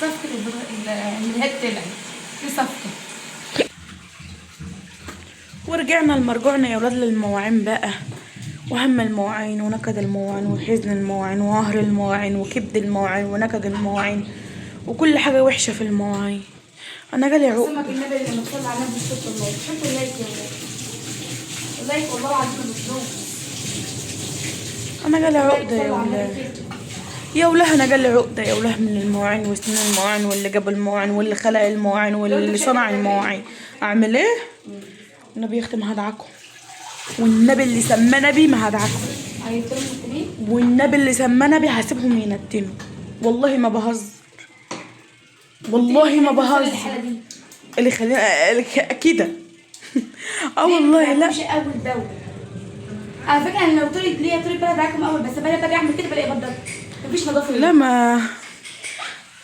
صفقة الهيد طلعت في صفقة. ورجعنا لمرجوعنا يا ولاد للمواعين بقى، وهم المواعين ونكد المواعين وحزن المواعين وقهر المواعين وكبد المواعين ونكد المواعين وكل حاجة وحشة في المواعين. انا جالي عقد. سمك النبي اللي لما تصلي على النبي صوت الله. حطوا ال like يا ولاد، ال like والله العظيم بفلوس. انا جالي عقدة يا ولاد، يا ولاد انا جالي عقدة يا ولاد من المواعين وسنين المواعين واللي جاب المواعين واللي خلق المواعين واللي صنع المواعين. اعمل ايه؟ النبي يختم هدعكم، والنبي اللي سماه نبي ما هدعكم، والنبي اللي سماه نبي هسيبهم ينتنوا. والله ما بهزر، والله ما بهزر. اللي خلينا كده. والله لا مش اول باول على فكرة. انا لو طولت ليا طولت بلد معاكم اول، بس انا باجي اعمل كده بلاقي بضل مفيش نظافة. لا ما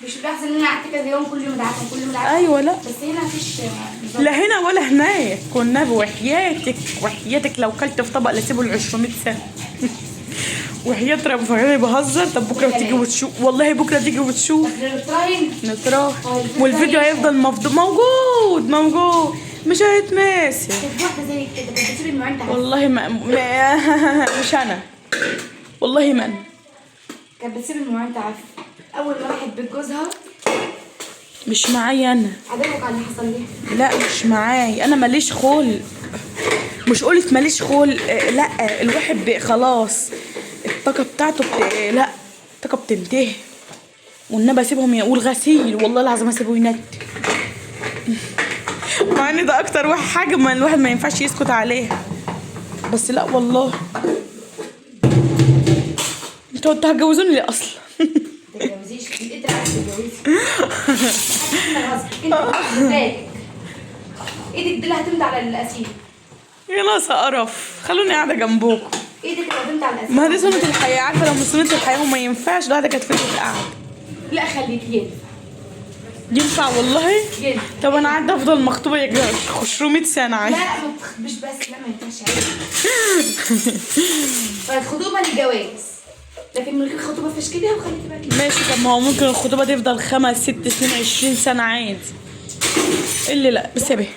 مش بيحصل ان انا قعدت كذا يوم كل يوم ادعكم كل يوم ادعكم. ايوه لا بس هنا مفيش نظافة. لا هنا ولا هناك. كنا وحياتك وحياتك لو كلت في طبق لسيبه ل 200 سنة. وحياة ربنا بهزر. طب بكره تيجي وتشوف، والله بكره تيجي وتشوف. نتراهن والفيديو هيفضل مفضول موجود موجود مش هيتمسح. واحدة زي كده كانت بتسيب المواعين تحت. والله ما مش انا، والله ما انا كانت بتسيب المواعين تحت اول ما راحت بيت جوزها. مش معايا انا. عجبك على اللي حصل ليها؟ لا مش معايا انا، ماليش خلق. مش قلت ماليش خلق، لا الواحد خلاص الطاقة بتاعته لا الطاقة بتنتهي. والنبي اسيبهم يقول غسيل، والله العظيم اسيبه ينت. مع ان ده اكتر واحد حاجة ما الواحد ما ينفعش يسكت عليها، بس لا والله انتوا هتجوزوني ليه اصلا؟ ما تتجوزيش انت، عايزه تتجوزي؟ انت غصب ايدك دي اللي هتمضي على الاسيل. يا ناس قرف، خلوني قاعدة جنبكم. ايدك اللي هتمضي على الاسيل. ما دي سنة الحياة، عارفه لو مش سنة الحياة وما ينفعش الواحدة كانت فضلت قاعدة. لا خليكي ينفع. ينفع والله؟ ينفع. طب انا قاعدة افضل مخطوبه يا 500 سنة عادي. لا ما تخبيش بس، لا ما ينفعش عيب. فالخطوبه للجواز، لكن من غير خطوبه فيش كده وخليكي بقى كده. ماشي. طب ما هو ممكن الخطوبة تفضل 5 6 سنين 20 سنة عادي. اللي لا بس يا بيه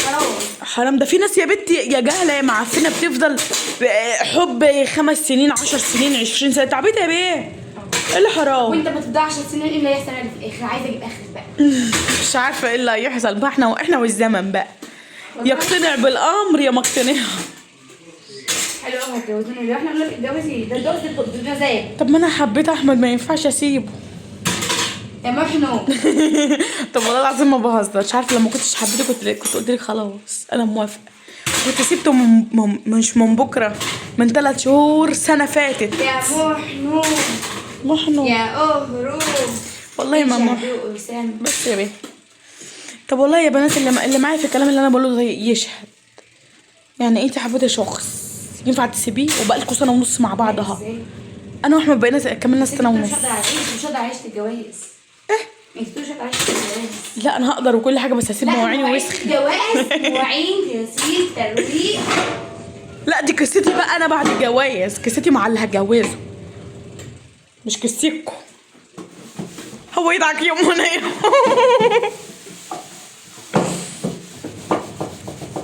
حرام حرام. ده في ناس يا بنتي يا جهله يا معفنه بتفضل حب 5 سنين 10 سنين 20 سنة. تعبيط يا بيه، ايه اللي حرام؟ وانت ما تبدا 10 سنين ايه اللي هيحصل في الاخر؟ عايزه اجيب اخرك بقى. مش عارفه ايه اللي هيحصل بقى. احنا والزمن بقى، يقتنع بالامر يا ما اقتنع. حلو قوي هتجوزوني ليه؟ احنا قلنا لك اتجوزي، ده الجواز ده بمزاج. طب ما انا حبيت احمد ما ينفعش اسيبه. يا محنو. طب والله العظيم ما بهزر، مش عارفه لما كنتش حبيته كنت قلت لك خلاص انا موافقة، كنت سبته من مش من بكره، من 3 شهور سنة فاتت. يا محنو محنو يا اهرب والله ما محنو بس يا بيه. طب والله يا بنات اللي معايا في الكلام اللي انا بقوله ده يشهد. يعني انت حبيتي شخص ينفع تسيبيه وبقالكوا 1.5 سنة مع بعض اهو؟ انا واحمد بقينا كملنا 1.5 سنة. مش هقدر اعيش، مش هقدر اعيش الجواز. ايه؟ انت مش هقدر اعيش الجواز. لا انا هقدر وكل حاجة، بس هسيب مواعيني وسخ. جواز مواعين غسيل ترويق. لا دي قصتي بقى انا بعد الجواز، قصتي مع اللي هتجوزه مش قصتكم. هو يدعك يوم وانا يوم.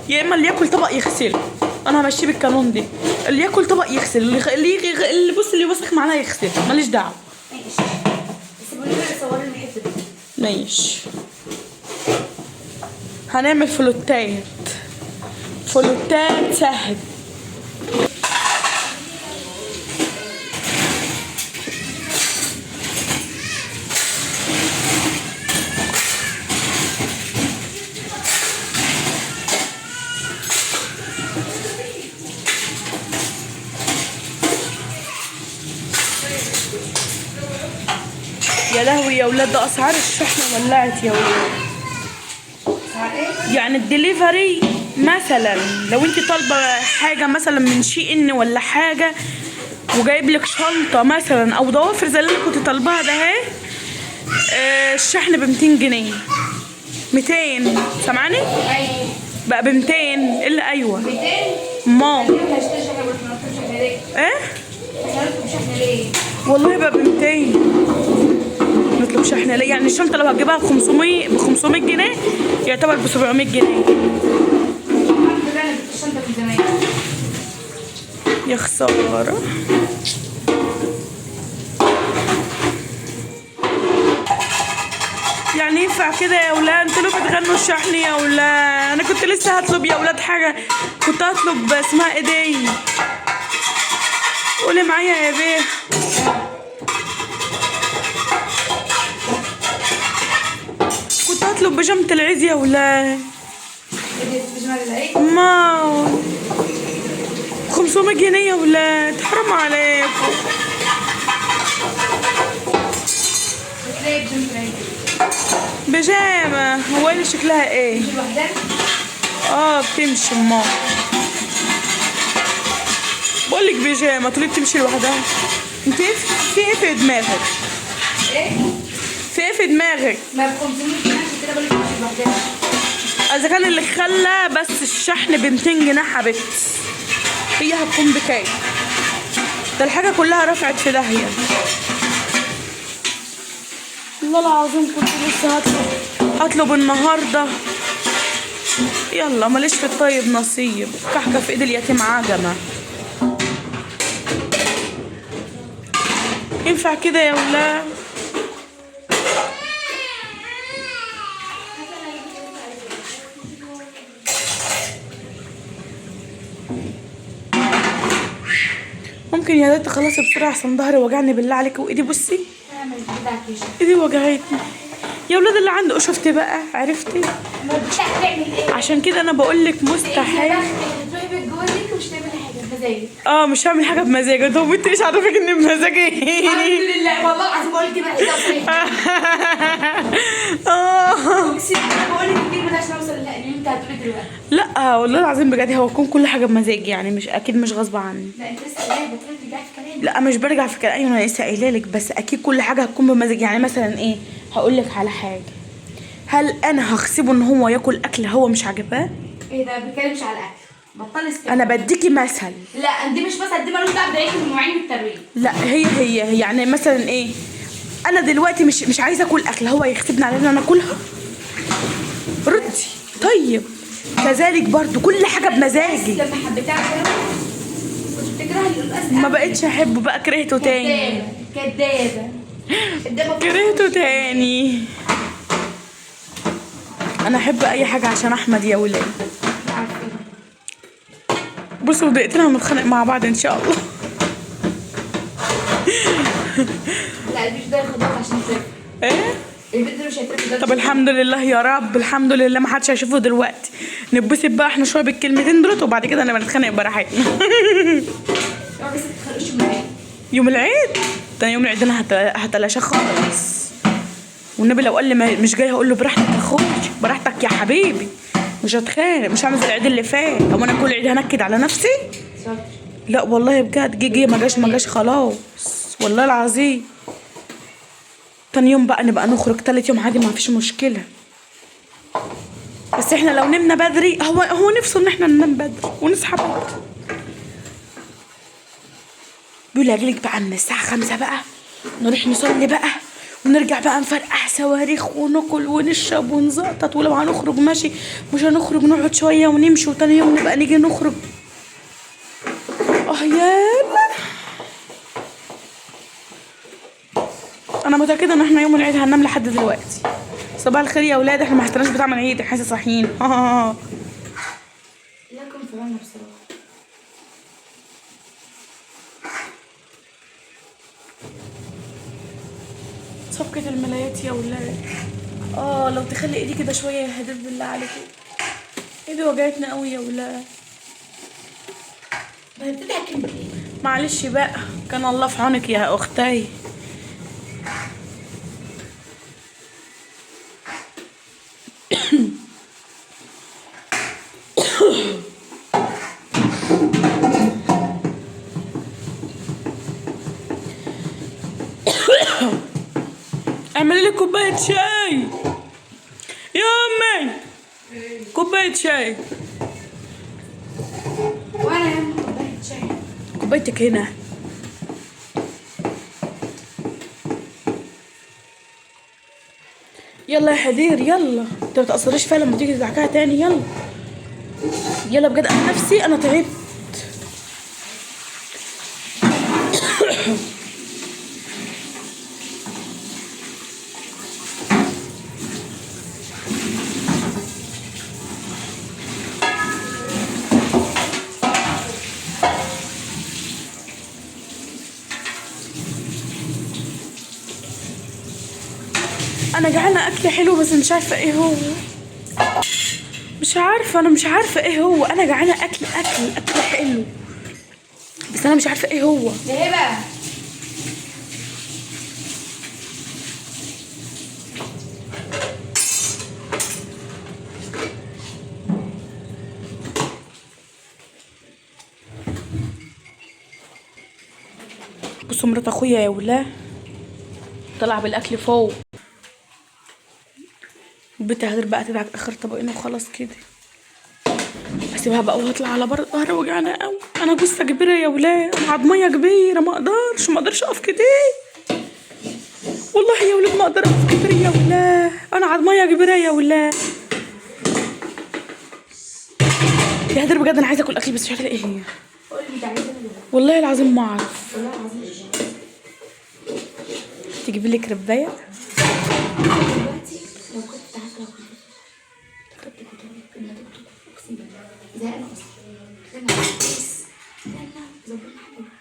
يا اما اللي ياكل طبق يغسله، انا همشيه بالقانون دي، اللي ياكل طبق يغسل، اللي بص اللي وسخ معانا يغسل، ماليش دعوه. ماشي بس بالنسبة صوري لنا الحتة دي. ماشي. هنعمل فلوتات، فلوتات سهل. يا لهوي يا ولاد، ده اسعار الشحنة ولعت يا ولاد. يعني الدليفري مثلا لو انت طالبه حاجة مثلا من شي ان ولا حاجة وجايب لك شنطه مثلا او ضوافر زي اللي انا كنت طالباها ده اهي، الشحن ب 200 جنيه. 200 سامعاني؟ ايوه بقى ب 200 الا ايوه 200 ما هشتري شحن ولا ما شحن ليه؟ ايه احنا نطلب شحن ليه؟ والله بقى ب 200. بنطلب شحن ليه؟ يعني الشنطة لو هتجيبها ب 500 جنيه يعتبر ب 700 جنيه. الحمد لله انا جبت الشنطة من زمان. يا خسارة. يعني ينفع كده يا ولاد؟ انتوا ليه بتغنوا الشحن يا ولاد؟ انا كنت لسه هطلب يا ولاد حاجة، كنت هطلب اسمها ايه دي؟ قولي معايا يا بيه. كنت هطلب بيجامة العيد يا ولاد. ايه دي بيجامه العيد؟ ما 500 جنيه يا ولاد، حرام عليكم. بتلاقي بيجامه العيد بيجامة هو اللي شكلها ايه؟ مش لوحدها؟ اه بتمشي ما بقولك بيجامة تقولي بتمشي لوحدها. انت ايه في ايه في دماغك؟ ايه؟ في ايه في دماغك؟ ما ب 500 جنيه عشان كده بقول لك مش لوحدها. اذا كان اللي خلى بس الشحن ب 200 جنيه حبيبتي، هي هتكون بكام؟ ده الحاجة كلها رفعت في داهية. والله العظيم كنت لسه هطلب النهارده. يلا ماليش في الطيب نصيب، كحكة في ايد اليتيم عجمة. ينفع كده يا ولاد؟ ممكن يا ريت تخلصي بسرعة عشان ظهري وجعني بالله عليك، وايدي بصي اعمل بتاعك ايدي وجعتني يا ولاد. اللي عنده شفت بقى، عرفتي؟ ما بتاعك تعمل ايه؟ عشان كده انا بقول لك مستحيل. تروحي بيت جوزك ومش تعملي حاجة بمزاجك. اه مش هعمل حاجة بمزاجي. طب انت ايش عرفك ان بمزاجي؟ الحمد لله والله العظيم بقول لك كده عايزه اه اقسم بالله بقول لك الكلمة دي عشان اوصل اللي انت هتقولي دلوقتي. لا والله العظيم بجد هو يكون كل حاجة بمزاجي، يعني مش اكيد مش غصب عني. لا انت لسه قايله بترجعي في كلامك. لا مش برجع في كلامي، انا لسه قايله لك، بس اكيد كل حاجة هتكون بمزاجي. يعني مثلا ايه، هقول لك على حاجة، هل انا هغصبه ان هو ياكل اكل هو مش عاجباه؟ ايه ده ما بيتكلمش على الاكل، بطل استنى. انا بديكي مثل. لا دي مش مثل، دي مالوش دعوه بعيد المواعين والترويج. لا هي هي يعني مثلا ايه، انا دلوقتي مش عايزه اكل اكل هو يغصبني على ان انا اكلها؟ ردي. طيب كذلك برضو كل حاجة بمزاجي. لما حبيتها كنت بتكرهي القلقاس. ما بقتش احبه بقى، كرهته تاني. كدابه كدابه كرهته تاني. انا احب اي حاجة عشان احمد يا ولاد. بصوا دقيقتين هنتخانق مع بعض ان شاء الله. لا البيت ده ياخد وقت عشان يترفع. ايه؟ البيت ده مش هيترفع. طب الحمد لله يا رب، الحمد لله ما حدش هيشوفه دلوقتي. نتبسط بقى احنا شوية بالكلمتين دولت وبعد كده نبقى نتخانق براحتنا. بس ما تتخانقوش معايا يوم العيد ده، يوم العيد انا هتلاشاه خالص. والنبي لو قال لي مش جاي هقول له براحتك يا اخوي، براحتك يا حبيبي، مش هتخانق، مش هعمل زي العيد اللي فات. هو انا كل عيد هنكد على نفسي؟ شاطر. لا والله بجد، جه ما جاش ما جاش خلاص والله العظيم. تاني يوم بقى نبقى نخرج، تالت يوم عادي ما فيش مشكلة. بس احنا لو نمنا بدري، هو نفسه ان احنا ننام بدري ونصحى بدري. بيقول اجيلك بقى من الساعة 5 بقى، نروح نصلي بقى ونرجع بقى نفرقع صواريخ وناكل ونشرب ونزقطط، ولو هنخرج ماشي، مش هنخرج نقعد شوية ونمشي، وتاني يوم نبقى نيجي نخرج. اه يلا انا متأكدة ان احنا يوم العيد هننام لحد دلوقتي. صباح الخير يا اولاد، احنا ما حسيناش بطعم العيد، احنا لسه صاحيين. لكم في عوننا بصراحة. صفقة الملايات يا ولاد. لو تخلي ايدي كده شوية يا هدف بالله عليكي، ايدي وجعتنا قوي يا ولاد. ما هي بتضحك انت. معلش بقى، كان الله في عونك يا اختي. اعملي لي كوباية شاي يا امي، كوباية شاي. وانا يا عم كوباية شاي. كوبايتك هنا. يلا يا هدير يلا، انت ما تقصريش فعلا لما تيجي تدعكها تاني. يلا يلا بجد انا نفسي انا تعبت. انا جعانة اكل حلو بس مش عارفه ايه هو، مش عارفه، انا مش عارفه ايه هو. انا جعانة اكل اكل اكل حلو بس انا مش عارفه ايه هو. ليه بقى؟ بصوا مرات اخويا يا ولاه طلع بالاكل فوق. بتهدر بقى تدعك اخر طبقين وخلاص كده. اسيبها بقى وهطلع على بره. ظهري وجعانه قوي، انا جثة كبيرة يا ولاد، انا عضميه كبيرة، ما اقدرش ما اقدرش اقف كده والله يا ولاد، ما اقدر اقف كبيرة يا ولاد، انا عضميه كبيرة يا ولاد. يا هدر بجد انا عايزه اكل اكل بس مش عارفه ايه هي. والله العظيم ما اعرف. تجيبي لي كربايه؟ دلوقتي لو كنت عارفه، لو كنت اقسم بالله زهقانه اصلا.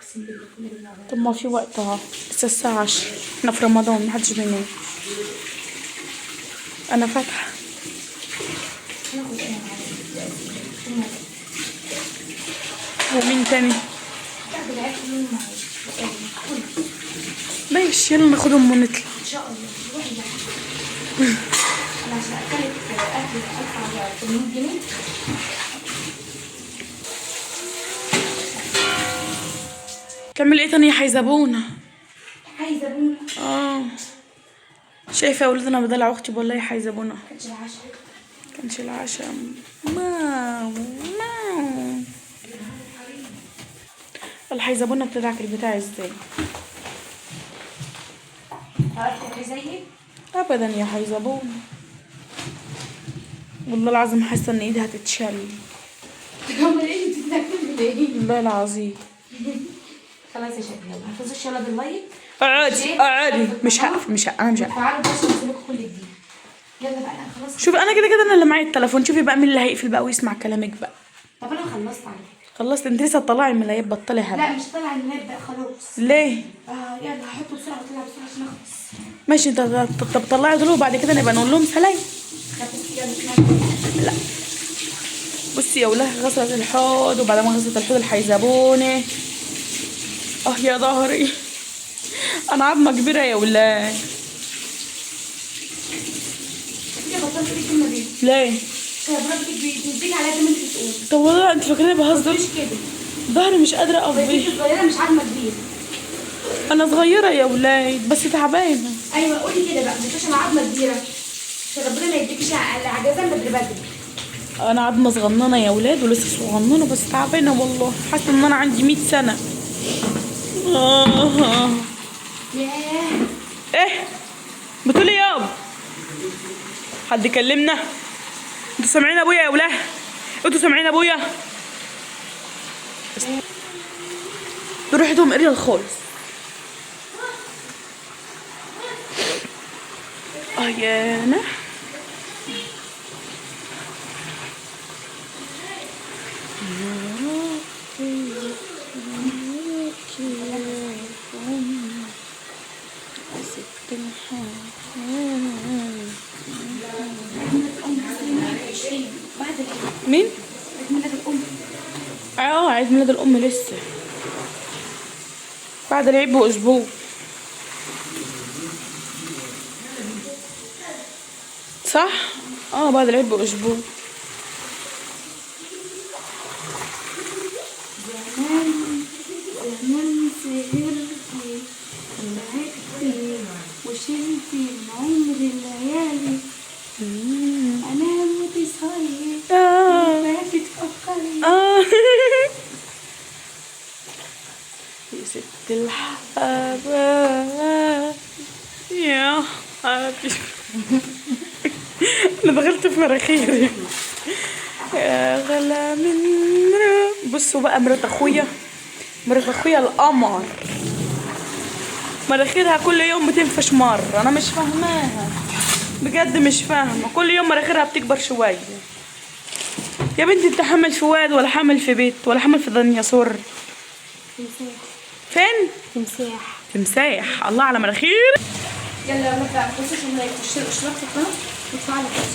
اقسم بالله. طب ما في وقت اهو، لسه الساعة 10، احنا في رمضان محدش بينام. انا فاتحة. ومين تاني؟ ماشي يلا ناخدهم ونطلع ان شاء الله. روحي بقى. انا عشان اكلك اكل ادفع 800 جنيه. تعمل ايه تاني يا حيزبونه؟ حيزبونه. اه شايفه يا ولاد انا بدلع اختي بقول لها يا حيزبونه. كانش العشاء. كانش العشاء. ماو ماو. الحيزبونه بتدعك البتاع ازاي؟ عرفتي زيي؟ ابدا يا حيزبونه، والله العظيم حاسه ان ايدي هتتشل. امال ايه انت بتاكلي ليه؟ والله العظيم. خلاص يا شباب يلا ما تنسوش يلا بال like. اقعدي اقعدي، مش هقف مش هقف، انا مش هقف. تعالوا بس نوصلكم كل جديد. يلا بقى انا خلاص. شوفي انا كده كده انا اللي معايا التليفون، شوفي بقى مين اللي هيقفل بقى ويسمع كلامك بقى. طب انا خلصت على فكرة. خلصت انت لسه تطلعي الملايات، بطلي هبل. لا مش طالعه الملايات بقى خلاص. ليه؟ يلا هحطه بسرعة وطلع بسرعة عشان اخلص. ماشي انت طب طلعي دول وبعد كده نبقى نقول لهم سلام. لا بصي يا ولاد غسلت الحوض، وبعد ما غسلت الحوض الحيزبونه. اه يا ظهري، انا عظمه كبيرة يا ولاد. ليه؟ طب والله انت فاكراني بهزر؟ مش كده. ظهري مش قادرة اقف بيه. انت صغيرة مش عظمه كبيرة. انا صغيرة يا ولاد بس تعبانة. ايوه قولي كده بقى، ما تقوليش انا عظمه كبيرة عشان ربنا ما يديكيش العجزة بدري بدري. انا عظمه صغننه يا ولاد ولسه صغننه بس تعبانة والله، حاسه ان انا عندي 100 سنة. ياه. ايه بتقولي يابا؟ حد كلمنا؟ انتوا سامعين ابويا يا ولاد؟ انتوا سامعين ابويا؟ ريحتهم قرية خالص. اه يا انا مين؟ عيد ميلاد الأم. اه عيد ميلاد الأم لسه بعد العيد بأسبوع. صح؟ اه بعد العيد بأسبوع. زمان زمان سهرتي ولعبتي وشلتي من عمري الليالي، انام وتسهري ما تتفكري. يا ست الحبايب يا حبيبي. في مراخيري يا غلا من. بصوا بقى مرات اخويا، مرات اخويا القمر، مراخيرها كل يوم بتنفش مرة، انا مش فاهماها بجد، مش فاهمة. كل يوم مراخيرها بتكبر شوية. يا بنتي انت حامل في واد ولا حامل في بيت ولا حامل في دنياسور؟ تمساح. فين؟ تمساح. تمساح. الله على مناخير. يلا يا ولاد بقى، ما تنسوش ال like والشير والاشتراك في القناة وتفعلوا الجرس.